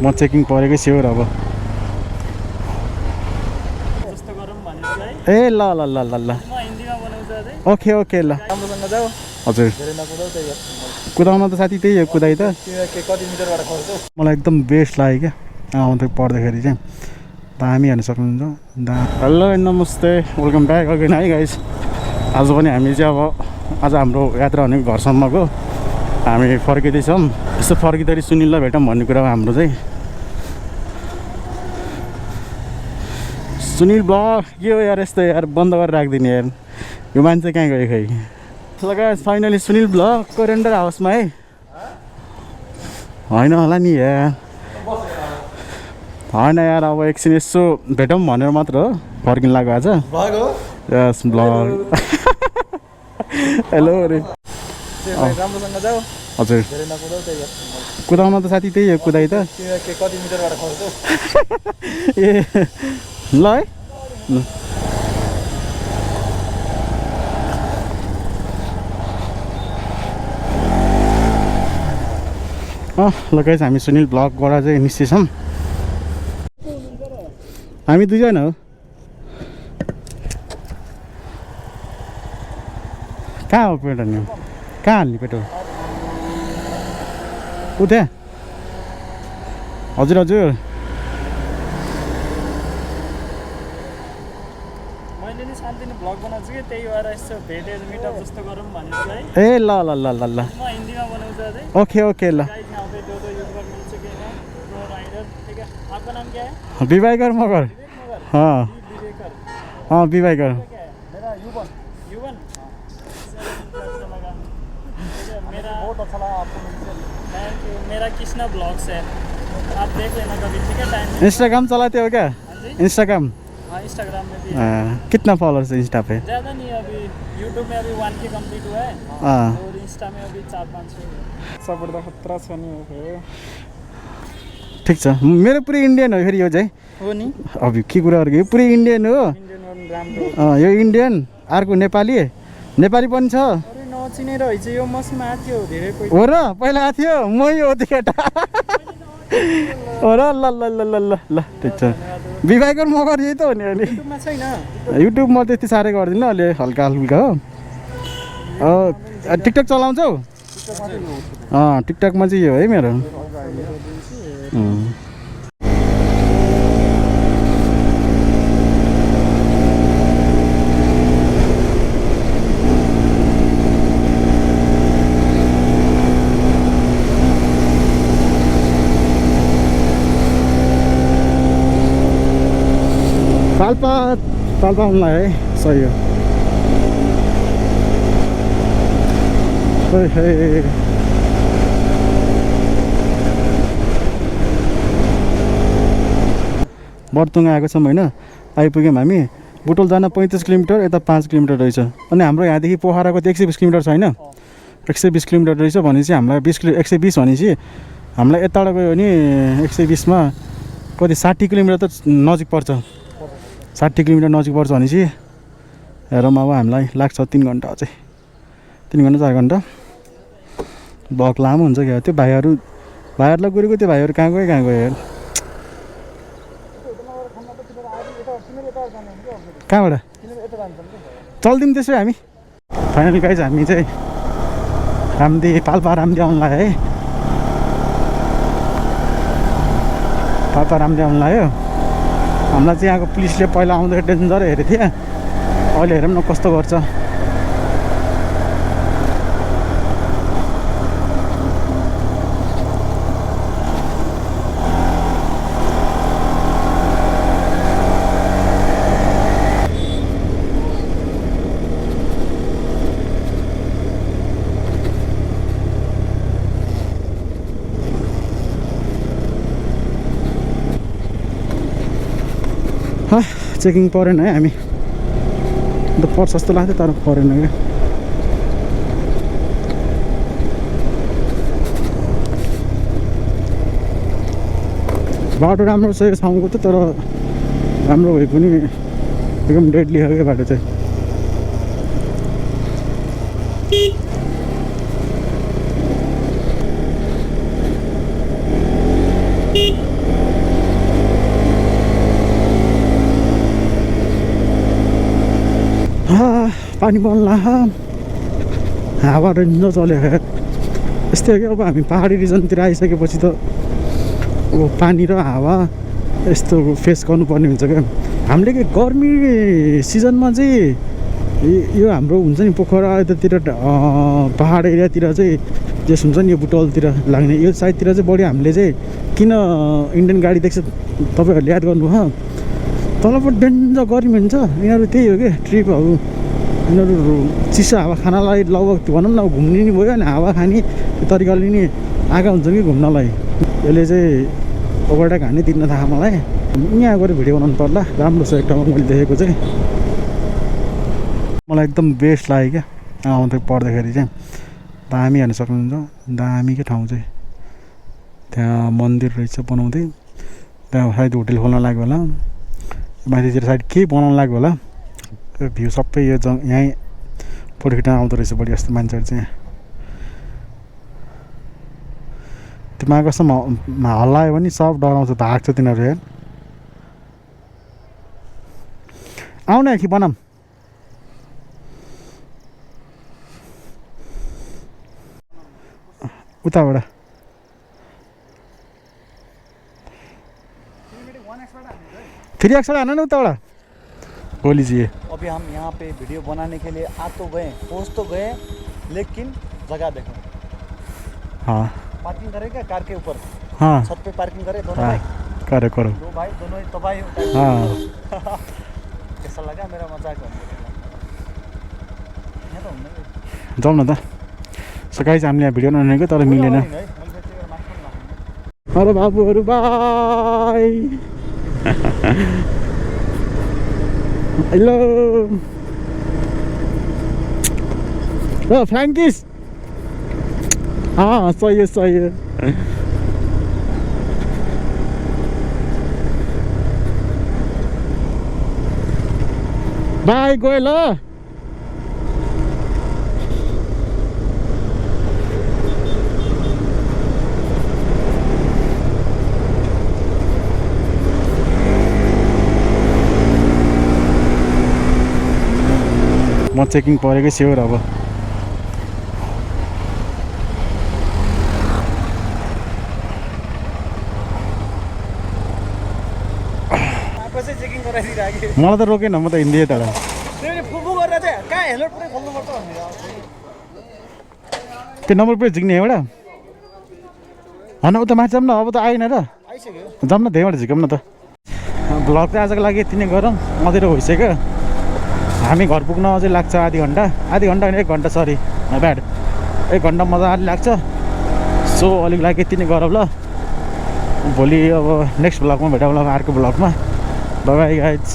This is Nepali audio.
म चेकिङ परेकै स्योर अब ए ल ल ल ल ल ओके ओके ल हजुर कुदाउन त साथी त्यही हो कुदाइ त मलाई एकदम बेस्ट लाग्यो क्या आउँदै पर्दाखेरि चाहिँ दामी हेर्न सक्नुहुन्छ हेलो नमस्ते वेलकम ब्याक अगेन है गाइस आज पनि हामी चाहिँ अब आज हाम्रो यात्रा भनेको घरसम्मको हामी फर्किँदैछौँ यसो फर्किँदाखेरि सुनिललाई भेटौँ भन्ने कुरा हो हाम्रो चाहिँ सुनिल ब्लग के हो यार यस्तो यार बन्द गरेर राखिदिने यार यो मान्छे कहाँ गयो खै ल गाइस फाइनली सुनिल ब्लगको रेन्डर हाउसमा है होइन होला नि यार होइन यार अब एकछिन यसो भेटौँ भनेर मात्र हो फर्किन लाग्यो आज यस ब्लग हेलो अरे हजुर कुदाउन त साथी त्यही हो कुदाइ त ए ल है ल ल गाइस हामी सुनिल ब्लगबाट चाहिँ निस्केछौँ हामी दुईजना हो कहाँ हो पेट्रोल नि कहाँ हाल्ने पेट्रोल उता हजुर हजुर ए ल ल ल ल ल ओके ओके ल विवाइकर मगर हाँ विवाइकर मेरा कृष्णा ब्लॉग्स है आप देख लेना कभी ठीक है टाइम इंस्टाग्राम चलाते हो क्या इंस्टाग्राम हाँ इंस्टाग्राम में भी कितना फॉलोअर्स है इंस्टा पे ज़्यादा नहीं अभी यूट्यूब में अभी 1K कंप्लीट हुआ है और इंस्टा में अभी 4-5 सबरदा खतरा छ नि हो ठीक छ मेरो पुरै इन्डियन हो फेरि यो चाहिँ हो नि अब के कुरा गरेको यो पुरै इन्डियन हो यो इन्डियन अर्को नेपाली नेपाली पनि छ अरे नचिने रहेछ यो मसँग आएको थियो धेरै पैसा हो र पहिला आएको थियो मै हो त्यो केटा हो र ल ल ल ल ल ल ठिक छ विवाहको मगर यही त हो नि अनि युट्युबमा छैन युट्युबमा त्यति साह्रै गर्दिनँ अलि हल्का हल्का हो टिकटक चलाउँछौ टिकटकमा चाहिँ यो है मेरो पाल्पा आउनुलाई है सही हो बर्तुङ आएको छौँ होइन आइपुग्यौँ हामी बुटोल जान 35 किलोमिटर यता 5 किलोमिटर रहेछ अनि हाम्रो यहाँदेखि पोखराको त 120 किलोमिटर छैन 120 किलोमिटर रहेछ भनेपछि हामीलाई 120 भनेपछि हामीलाई यताबाट गयो भने 120मा कति 60 किलोमिटर त नजिक पर्छ 60 किलोमिटर नजिक पर्छ भनेपछि हेरौँ अब हामीलाई लाग्छ 3 घन्टा अझै 3 घन्टा 4 घन्टा ब्लक लामो हुन्छ क्या त्यो भाइहरूलाई गुरेको त्यो भाइहरू कहाँ गयो यार कहाँबाट चल्दिउँ त्यसो हामी फाइनली गाइज हामी चाहिँ पाल्पा रामदी आउनु लाग्यो है पाल्पा रामदी आउनु लाग्यो हामीलाई चाहिँ यहाँको पुलिसले पहिला आउँदा डेन्जर हेरेको थिएँ अहिले हेरौँ न कस्तो गर्छ चेकिङ परेन है हामी त पर्छ जस्तो लाग्थ्यो तर परेन क्या बाटो राम्रो छ यो ठाउँको त तर राम्रो भए पनि एकदम डेडली हो क्या बाटो चाहिँ पानी बन्ला हावा रेन्ज चल्यो यस्तै हो कि अब हामी पहाडी रिजनतिर आइसकेपछि त अब पानी र हावा यस्तो फेस गर्नुपर्ने हुन्छ क्या हामीले कि गर्मी सिजनमा चाहिँ यो हाम्रो हुन्छ नि पोखरा यतातिर पहाड एरियातिर चाहिँ जेस हुन्छ नि यो बुटवलतिर लाग्ने यो साइडतिर चाहिँ बढी हामीले चाहिँ किन इन्डियन गाडी देख्छ तपाईँहरूले याद गर्नु हो तलबाट डेन्जर गर्मी हुन्छ यिनीहरू त्यही हो कि ट्रिपहरू यिनीहरू चिसो हावा खानालाई लगभग भनौँ न घुम्ने नि भयो अनि हावा खाने त्यो तरिकाले नि आएको हुन्छ कि घुम्नलाई यसले चाहिँ ओभरटेक हान्ने तिर्न थाहा मलाई यहाँ गएर भिडियो बनाउनु पर्ला राम्रो छ एक ठाउँमा मैले देखेको चाहिँ मलाई एकदम बेस्ट लाग्यो क्या आउँदै पढ्दाखेरि चाहिँ दामी हेर्न सक्नुहुन्छ दामीकै ठाउँ चाहिँ त्यहाँ मन्दिर रहेछ बनाउँदै त्यहाँ सायद होटेल खोल्न लाग्यो होला माथितिर साइड केही बनाउनु लाग्यो होला भ्यू सबै यो यहीँ फोटो खिच्न आउँदो रहेछ बढी जस्तो मान्छेहरू चाहिँ त्यो माघ कस्तो हल्लायो भने सब डराउँछ भाग्छ तिनीहरू हेर आउन कि बनाऊँ उताबाट फिर एक्सट्रा आना ना उतावड़ा बोलीजिए। अभी हम यहाँ पे वीडियो बनाने के लिए आ तो गए पहुँच तो गए लेकिन जगह देखो हाँ पार्किंग करेगा कार के ऊपर हाँ छत पे पार्किंग करे दोनों हाँ भाई करो करो दो भाई दोनों ही तबाही हाँ कैसा लगा मेरा मजाक यहाँ तो हमने जाउँ न त सो गाइस हामीले यहाँ भिडियो बनाउनेको तर मिलेन अरे बाबुहरू बाई हेलो ओ फ्ल्याङ्किस सही हो सही हो बाई गयो ल म चेकिङ परेकै स्योर अब कसै चेकिङ गराइदिरहेको मलाई त रोकेन म त हिँड्दै तर त्यो फुफु गरेर चाहिँ कहाँ हेलमेट पुरै खोल्नुपर्छ भनेर त्यो नम्बर प्लेट झिक्ने एउटा होइन उता माथि जाऊँ न अब त आएन र आइसक्यो जाऊँ न त्यहीँबाट झिकौँ न त भ्लग चाहिँ आजको लागि यति नै गरौँ अँधेरो भइसक्यो हामी घर पुग्न अझै लाग्छ आधी घन्टा होइन 1 घन्टा सरी ब्याड 1 घन्टा मजाले लाग्छ सो अलिक लागि यति नै गरौँ ल भोलि अब नेक्स्ट भ्लगमा भेटौँ ल अर्को भ्लगमा बाई बाई गाइज